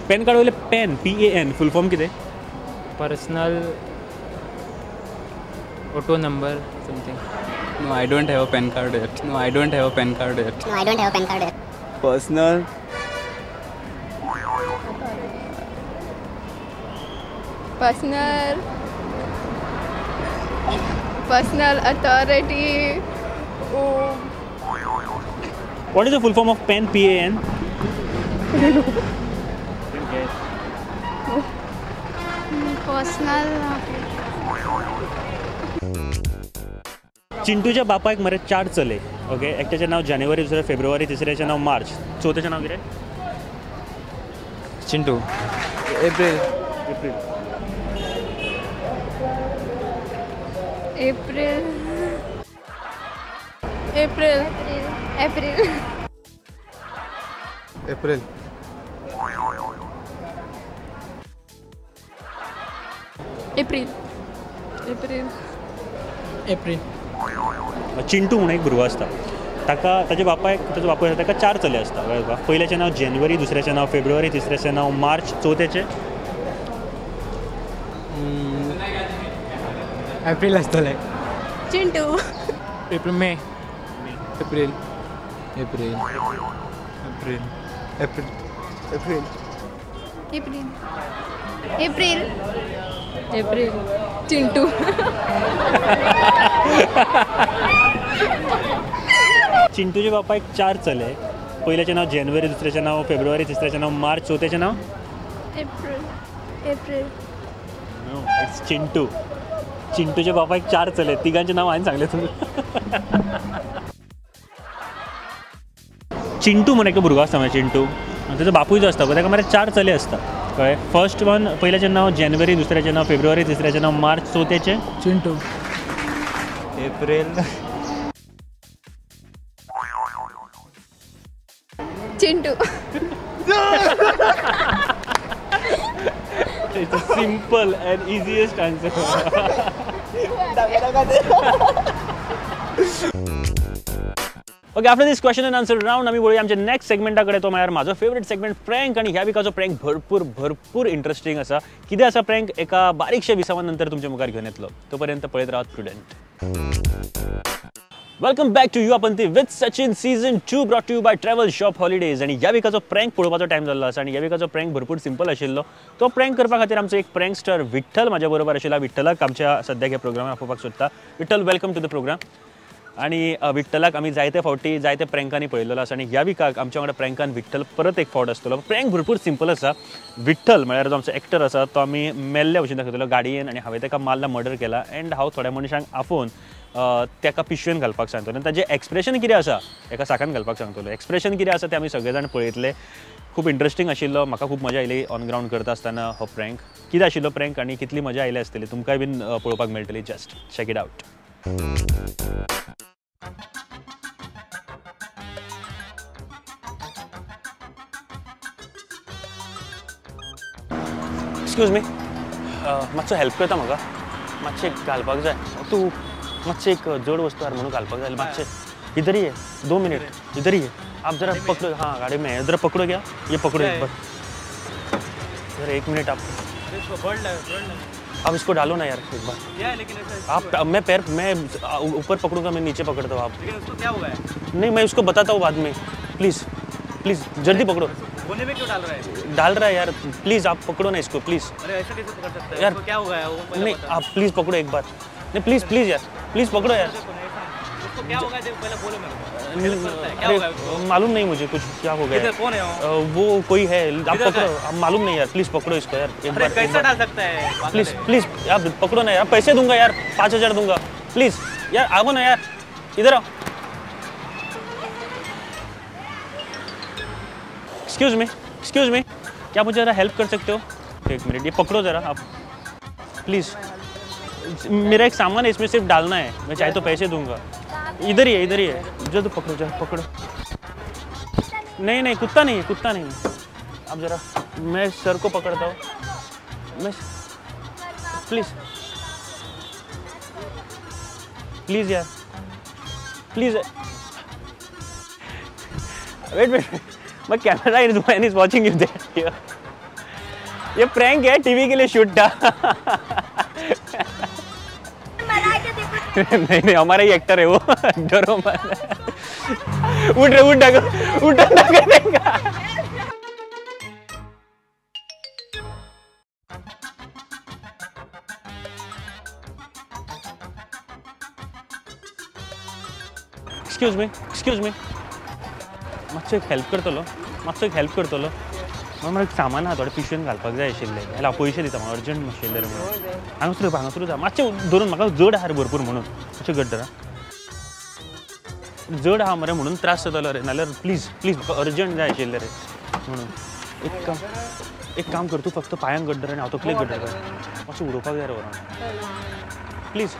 Pan card वयलें PAN PAN full form कितें? Personal auto number something. No, I don't have a PAN card yet. No, I don't have a PAN card yet. No, I don't have a PAN card yet. Personal. Personal. Personal authority. Oh. What is the full form of PAN? PAN? I don't know. Personal. चिंटूच्या बापायक मरे चार चले. Okay, एकट्याचें नांव जानेवारी, दुसरें फेब्रुवारी, तिसऱ्याचें नांव मार्च, चवथ्याचें नांव कितें? Chintu. April. April. April. April. April. April. April. April. April. Chintu म्हणून एक भुरगो आसता, ताका ताच्या बापायक ताचो बापूय आसा ताका चार चले आसता. कळ्ळें तुका? पयल्याचें नांव जानेवारी, दुसऱ्याचें नांव फेब्रुवारी, तिसऱ्याचें नांव मार्च, चवथ्याचें एप्रील आसतलें. Chintu. April. May. April. April. April. April. April. April. April. April. Chintu. चिंटूच्या बापायक चार चले, पयल्याचें नांव जानेवारी, दुसऱ्याचें नांव फेब्रुवारी, तिसऱ्याचें नांव मार्च, चवथ्याचें नांव April. April. No, it's Chintu. चिंटूच्या बापायक चार चले, तिगांचें नांव हांवें सांगलें तुमकां. चिंटू म्हूण एक भुरगो आसता मरे, चिंटू ताचो बापूय जो आसता पळय ताका मरे चार चले आसता. कळ्ळें? फर्स्ट वन, पयल्याचें नांव जानेवारी, दुसऱ्याचें नांव फेब्रुवारी, तिसऱ्याचें नांव मार्च, चवथ्याचें Chintu. April. Chintu. It's a simple and easiest answer. Okay, after this question and answer round आमी वळुया आमच्या नेक्स्ट सेगमेंटा कडेन. तो म्हळ्यार म्हाजो फेवरेट सेगमेंट प्रँक. आनी ह्या विकाचो प्रँक भरपूर भरपूर इंट्रस्टिंग आसा. कितें आसा प्रँक एका बारीकशा विसावा नंतर तुमच्या मुखार घेवन येतलो. तो पर्यंत पळयत रावात Prudent. Welcome back to Yuva Panthi with Sachin season 2 brought to you by Travel Shop Holidays. आनी ह्या विकाचो प्रँक पळोवपाचो टायम जाल्लो आसा. आनी ह्या विकाचो प्रँक भरपूर सिंपल आशिल्लो. तो प्रँक करपा खातीर आमचो एक प्रँकस्टर विठ्ठल म्हाज्या बरोबर आशिल्ला. विठ्ठलाक आमच्या सद्याक ह्या प्रोग्रामार आपोवपाक सोदता. Vitthal, welcome to the program. आनी विठ्ठलाक आमी जायते फावटी जायते प्रँकांनी पळयल्लो आसा. आनी ह्या विकाक आमच्या वांगडा प्रँकान विठ्ठल परत एक फावट आसतलो. प्रँक भरपूर सिंपल आसा. विठ्ठल म्हळ्यार जो आमचो एक्टर आसा तो आमी मेल्ल्या भशेन दाखयतलो गाडयेन. आनी हांवें ताका मारला, मर्डर केला. एंड हांव थोड्या मनशांक आपोवन ताका पिशवेन घालपाक सांगतलो. आनी ताजें एक्सप्रेशन कितें आसा एका साकान घालपाक सांगतलो. एक्सप्रेशन कितें आसा तें आमी सगळे जाण पळयतले. खूब इंट्रस्टिंग आशिल्लो. म्हाका खूब मजा आयली ऑन ग्रावंड करता आसतना हो प्रँक. कितें आशिल्लो प्रँक आनी कितली मजा आयली आसतली तुमकांय बीन पळोवपाक मेळटली. Just check it out. Excuse me, मातसो हेल्प करता म्हाका. मातशें घालपाक जाय. तूं मातशें एक जड वस्तू हाड म्हणून घालपाक जाय. मातशें इधर ही है, 2 मिनट इधर ही है. आप जरा पकड़ो. हाँ, गाड़ी में है, जरा पकड़ो. क्या ये पकड़ो एक बार जरा, 1 मिनट. आप इसको डालो ना यार एक बार. क्या है लेकिन ऐसा आप, मैं पैर मैं ऊपर पकड़ूंगा, मैं नीचे पकड़ता हूँ. आप लेकिन उसको क्या हुआ है? नहीं, मैं उसको बताता हूँ बाद में. प्लीज़ प्लीज़ जल्दी पकड़ो. कोने में क्यों डाल रहा है? डाल रहा है यार, प्लीज़ आप पकड़ो ना इसको प्लीज़. अरे ऐसे कैसे पकड़ सकता है यार? क्या हुआ है वो? नहीं, आप प्लीज़ पकड़ो एक बार. नहीं प्लीज़ प्लीज़ यार, प्लीज़ पकड़ो यार. उसको क्या हो गया पहले बोलो मेरे को. क्या हो गया? मालूम नहीं मुझे कुछ क्या हो गया. कौन है वो? कोई है, आप पकड़ो. आप मालूम नहीं यार, प्लीज़ पकड़ो इसको यार एक बार. कैसे डाल सकता है? प्लीज़ प्लीज़ आप पकड़ो ना यार. पैसे दूंगा यार, 5000 दूंगा. प्लीज़ यार आओ ना यार, इधर आओ. एक्सक्यूज़ मी, एक्सक्यूज़ मी, क्या मुझे ज़रा हेल्प कर सकते हो? 1 मिनट, ये पकड़ो ज़रा आप प्लीज़. मेरा एक सामान है, इसमें सिर्फ डालना है. मैं चाहे तो पैसे दूंगा. इधर ही है, इधर ही है. जो तो पकड़ो जरा, पकड़ो. नहीं नहीं, कुत्ता नहीं है, कुत्ता नहीं है. आप ज़रा, मैं सर को पकड़ता हूँ. मैं प्लीज़ प्लीज़ यार, please. Wait wait, my camera is watching you there. ये प्रैंक है, टीवी के लिए शूट था। नहीं नहीं, हमारा ही एक्टर है वो, डरो मत। उठ रे, उठ डगो, उठ डगो। एक्सक्यूज मी, एक्सक्यूज मी, मातसो एक हेल्प करतलो, मातसो एक हेल्प करतलो। म्हाका एक सामान आहा थोडें पिशवेन घालपाक जाय आशिल्लें, जाल्यार हांव पयशे दिता, म्हाका अर्जंट आशिल्लें रे म्हणून। हांगासर हांगासर जा, मातशें धरून, म्हाका जड आहा रे भरपूर म्हणून, मातशें घट धरा, जड आहा मरे म्हणून त्रास जातालो रे, नाल्यार प्लीज प्लीज म्हाका अर्जंट जाय आशिल्लें रे म्हणून। एक काम कर, तूं फक्त पांयांक घट धर आनी हांव तकलेक घट धरता, मातशें उडोवपाक जाय रे व्हरोन, प्लीज।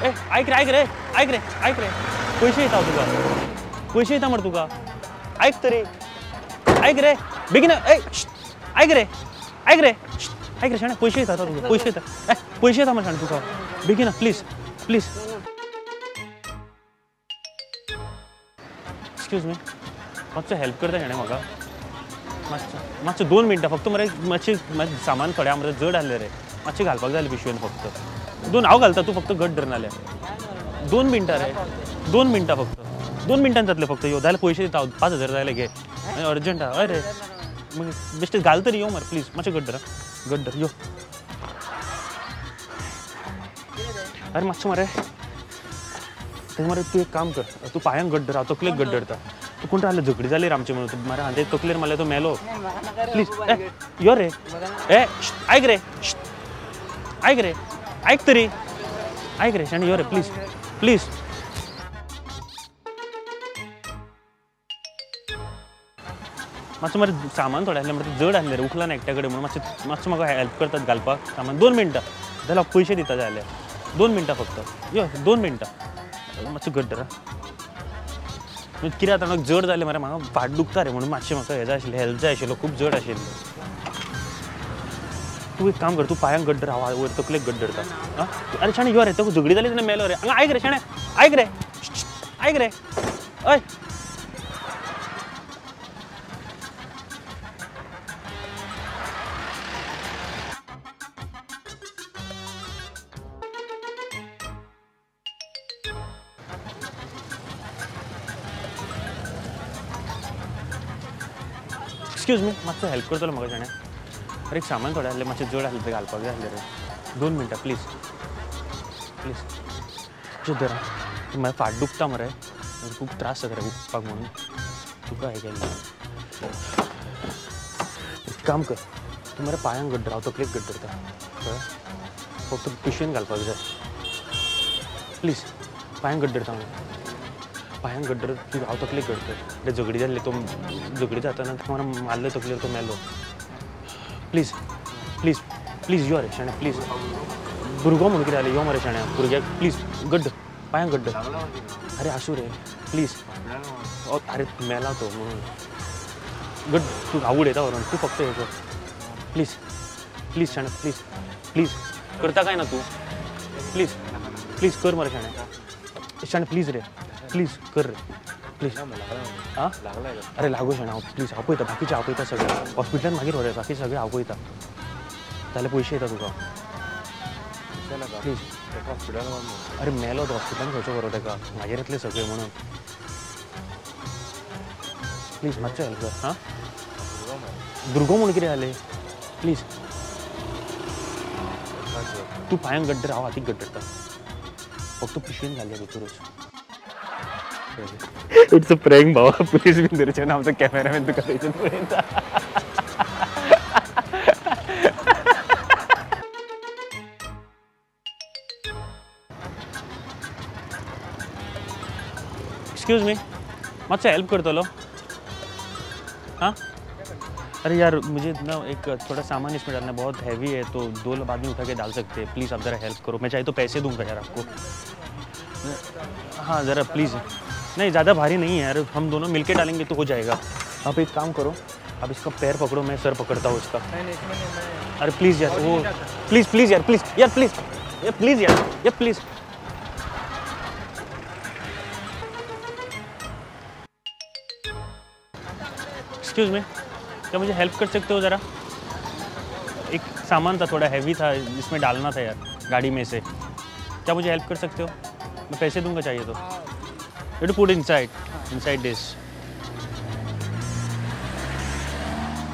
ए आयक रे, आयक रे, आयक रे, आयक रे, पयशे दिता हांव तुका, पयशे दिता मरे तुका, आयक तरी, आयक रे बेगीन, ए आयक रे, आयक रे, आयक रे शाणे, पयशे दिता तुका, पयशे दिता, ए पयशे दिता मरे शाणे तुका, बेगीन प्लीज प्लीज। एक्सक्यूज मी, मातसो हेल्प करता शाणे म्हाका, मातसो मातसो 2 मिनटां फक्त मरे, मातशें सामान थोडें मरे जड आहलें रे, मातशें घालपाक जाय पिशवेन फक्त, दोन हांव घालता, तूं फक्त घट धर नाल्यार 2 मिनटां रे, 2 मिनटां फक्त, 2 मिनटां जातलें फक्त, यो जाल्यार पयशे दिता हांव, 5000 जाय घे, आनी अर्जंट आहा। हय रे, मागीर बेश्टें घाल तरी यो मरे प्लीज, मातशें घट धर, घट धर यो। अरे मातशें मरे तें मरे, तूं एक काम कर, तूं पांयांक घट धर, हांव तकलेक घट धरता। तूं कोण आहलें झगडी जाली रे आमचें म्हणून, तूं मरे हांवें तकलेर मारल्यार तो मेलो, प्लीज। ए यो रे, ए आयक रे, आयक रे, आयक तरी, आयक रे शाणे, यो रे प्लीज प्लीज। मातशें मरे सामान थोडें आहलें मरे, जड आहलें रे, उखला ना एकट्या कडेन म्हणून मातशें मातशें म्हाका हेल्प करतात घालपाक सामान, 2 मिनटां जाल्यार हांव पयशे दिता जाल्यार, 2 मिनटां फक्त, यो 2 मिनटां, मातशें घट धर। कितें जाता म्हाका जड जालें मरे, म्हाका फाट दुखता रे म्हणून मातशें म्हाका हें जाय आशिल्लें, हेल्प जाय आशिल्लो, खूब जड आशिल्लें। तूं एक काम कर, तूं पांयांक घट धर, हांव वयर तकलेक घट धरता। आं अरे शाणे यो रे, तुका झगडी जाली तेन्ना मेलो रे, हांगा आयक रे शाणे, आयक रे, आयक रे, हय। एक्सक्यूज मी, मातसो हेल्प करतलो म्हाका शाणे, अरे एक सामान थोडें आहलें, मातशें जड आहलें तें घालपाक जाय आसलें रे, 2 मिनटां प्लीज प्लीज। मातशें धर, म्हाका फाट दुखता मरे, खूब त्रास जाता रे उठपाक म्हणून तुका हें केल्लें। एक काम कर, तूं मरे पांयांक घट धर, हांव तकलेक घट धरता, कळ्ळें, फक्त पिशवेन घालपाक जाय, प्लीज। पांयांक घट धरता हांव, पांयांक घट धर, तूं हांव तकलेक घट धर। ते झगडी जाल्ली, तो झगडी जाताना म्हाका मारलो तकलेर, तो मेलो, प्लीज प्लीज प्लीज यो रे शाणे प्लीज। भुरगो म्हणून कितें जालें, यो मरे शाणे, भुरग्याक प्लीज घट धर, पांयांक घट धर। अरे आसूं रे प्लीज, अरे मेला तो म्हणून घट, तूं हांव उडयता व्हरोन, तूं फक्त हें कर प्लीज प्लीज शाणे प्लीज प्लीज। करता काय ना तूं, प्लीज प्लीज कर मरे शाणे, शाणे प्लीज रे, प्लीज कर रे प्लीज। आं अरे लागू शाणे, हांव प्लीज, हांव पळयता, बाकीचे हांव पळयता सगळें, हॉस्पिटलान मागीर व्हर, बाकी सगळें हांव पळयता, जाल्यार पयशे येता तुका प्लीज। अरे मेलो तो, हॉस्पिटलान खंयचो व्हरो ताका, मागीर येतले सगळे म्हणून प्लीज मातसो हेल्प कर। आं भुरगो म्हणून कितें जालें, प्लीज तूं पांयांक घट धर, हांव हातीक घट धरता, फक्त पिशवेन घालया भितरूच। It's a prank भावा, पुलीस बीन धरचे ना, आमचो कॅमेरामॅन तुका थंयच्यान पळयता। एक्सक्यूज मी, मातसो हेल्प करतलो? हाँ अरे यार मुझे ना एक थोड़ा सामान इसमें डालना है, बहुत हैवी है, तो 2 आदमी उठा के डाल सकते हैं, प्लीज़ आप ज़रा हेल्प करो, मैं चाहे तो पैसे दूंगा यार आपको। हाँ ज़रा प्लीज़, नहीं ज़्यादा भारी नहीं है यार, हम दोनों मिलके डालेंगे तो हो जाएगा। आप एक काम करो, आप इसका पैर पकड़ो, मैं सर पकड़ता हूँ इसका। अरे प्लीज़ यार, वो प्लीज़ प्लीज़ यार, प्लीज़ यार, प्लीज़ यार, प्लीज़ यार, यार प्लीज़। एक्सक्यूज़ मी, क्या मुझे हेल्प कर सकते हो ज़रा? सामान था थोड़ा हैवी था, इसमें डालना था यार गाड़ी में से। क्या मुझे हेल्प कर सकते हो? मैं पैसे दूंगा चाहिए तो। You to put inside, inside this.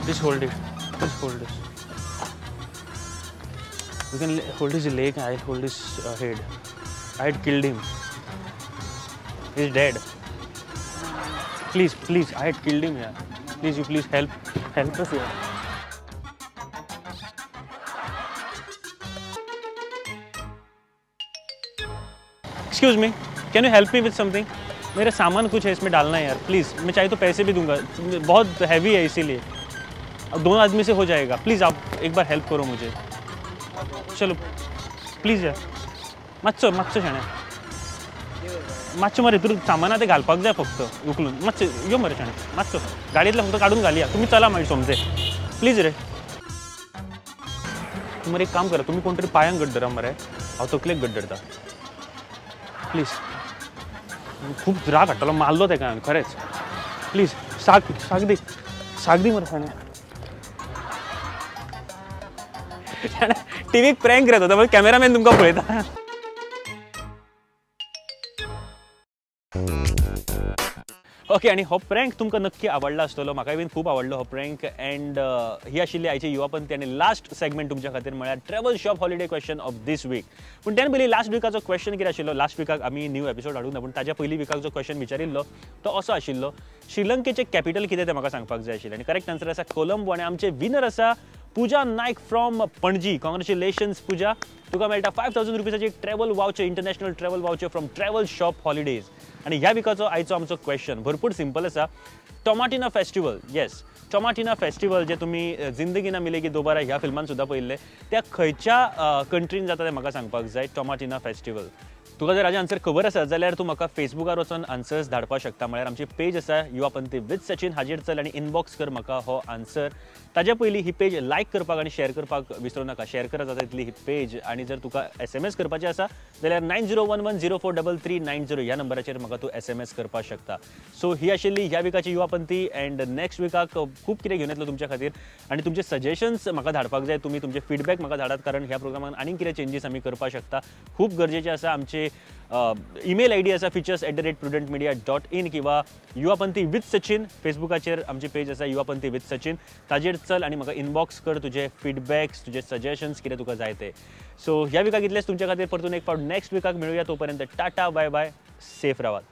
Just hold it, just hold this. You can hold his leg, I'll hold his head. I had killed him. He's dead. Please, please, I had killed him, yeah. Please, you please help, help us here. Excuse me, can you help me with something? मेरा सामान कुछ है इसमें डालना है यार, please. मैं चाहिए तो पैसे भी दूंगा, बहुत हैवी है इसीलिए। अब दोनों आदमी से हो जाएगा, प्लीज़ आप एक बार हेल्प करो मुझे। चलो प्लीज़ यार, मातसो मातसो शाणे, मातशें मरे हितून सामान तें घालपाक जाय फक्त उखलून। मातशें यो मरे शाणे, मातसो गाडयेंतलें फक्त काडून घालया, तुमी चला मागीर सोमते, प्लीज रे। मरे एक काम करा, तुमी कोण तरी पांयांक घट धरा मरे, हांव तकलेक घट धरता, प्लीज। खूब राग हाडटलो, मारलो तेका हांवें खरेंच, प्लीज। साग साग दी, साग दी मरे शाणे। टीव्हीक प्रँक रे तो, कॅमेरामॅन तुमकां पळयता। ओके, आनी हो प्रँक तुमकां नक्की आवडला आसतलो, म्हाकाय बीन खूब आवडलो हो प्रँक। एंड ही आशिल्ली आयची युवापंथी आनी लास्ट सेगमेंट तुमच्या खातीर म्हळ्यार travel shop holiday question of this week. पूण त्यान पयलीं लास्ट विकाचो क्वेश्चन कितें आशिल्लो, लास्ट विकाक आमी न्यू एपिसोड हाडूंक ना, पूण ताज्या पयलीं विकाक जो क्वेश्चन विचारिल्लो तो असो आशिल्लो, श्रीलंकेचें कॅपिटल कितें तें म्हाका सांगपाक जाय आशिल्लें। आनी करेक्ट आन्सर आसा कोलंबो। आनी आमचे विनर आसा पूजा नायक फ्रॉम पणजी। कॉंग्रेच्युलेशन्स पूजा, तुका मेळटा 5000 रुपीजाची एक travel voucher, international travel voucher from travel shop holidays. आनी ह्या विकाचो आयचो आमचो क्वेश्चन भरपूर सिंपल आसा, Tomatina festival. Yes, Tomatina festival जे तुमी जिंदगी ना मिलेगी दोबारा ह्या फिल्मान सुद्दां पळयल्लें, त्या खंयच्या कंट्रीन जाता तें म्हाका सांगपाक जाय। टोमाटिना फेस्टिवल, तुका जर हाजें आन्सर खबर आसा जाल्यार तूं म्हाका फेसबुकार वचून आन्सर्स धाडपाक शकता। म्हळ्यार आमची पेज आसा युवापंथी विथ सचिन, हाजेर चल आनी इनबॉक्स कर म्हाका हो आन्सर। ताज्या पयलीं ही पेज लायक करपाक आनी शेअर करपाक विसरूं नाका, शेअर करा जाता तितली ही पेज। आनी जर तुका SMS करपाचें आसा जाल्यार 9011043390 ह्या नंबराचेर म्हाका तूं SMS करपाक शकता। सो ही आशिल्ली ह्या विकाची युवापंथी। एंड नेक्स्ट विकाक खूब कितें घेवन येतलो तुमच्या खातीर, आनी तुमचे सजेशन्स म्हाका धाडपाक जाय, तुमी तुमचे फिडबॅक म्हाका धाडात, कारण ह्या प्रोग्रामान आनीक कितें चेंजीस आमी करपाक शकता। खूब गरजेचें आसा। आमचे ईमेल I D आसा features@prudentmedia.in किंवा युवापंथी विथ सचिन फेसबुकाचेर आमची पेज आसा युवापंथी विथ सचिन, ताजेर चल आनी म्हाका इनबॉक्स कर तुजे फिडबॅक्स, तुजे सजेशन्स कितें तुका जाय ते। सो ह्या विकाक इतलेंच तुमच्या खातीर, परतून एक फावट नेक्स्ट विकाक मेळुया, तोपर्यंत टाटा बाय बाय, सेफ रावात।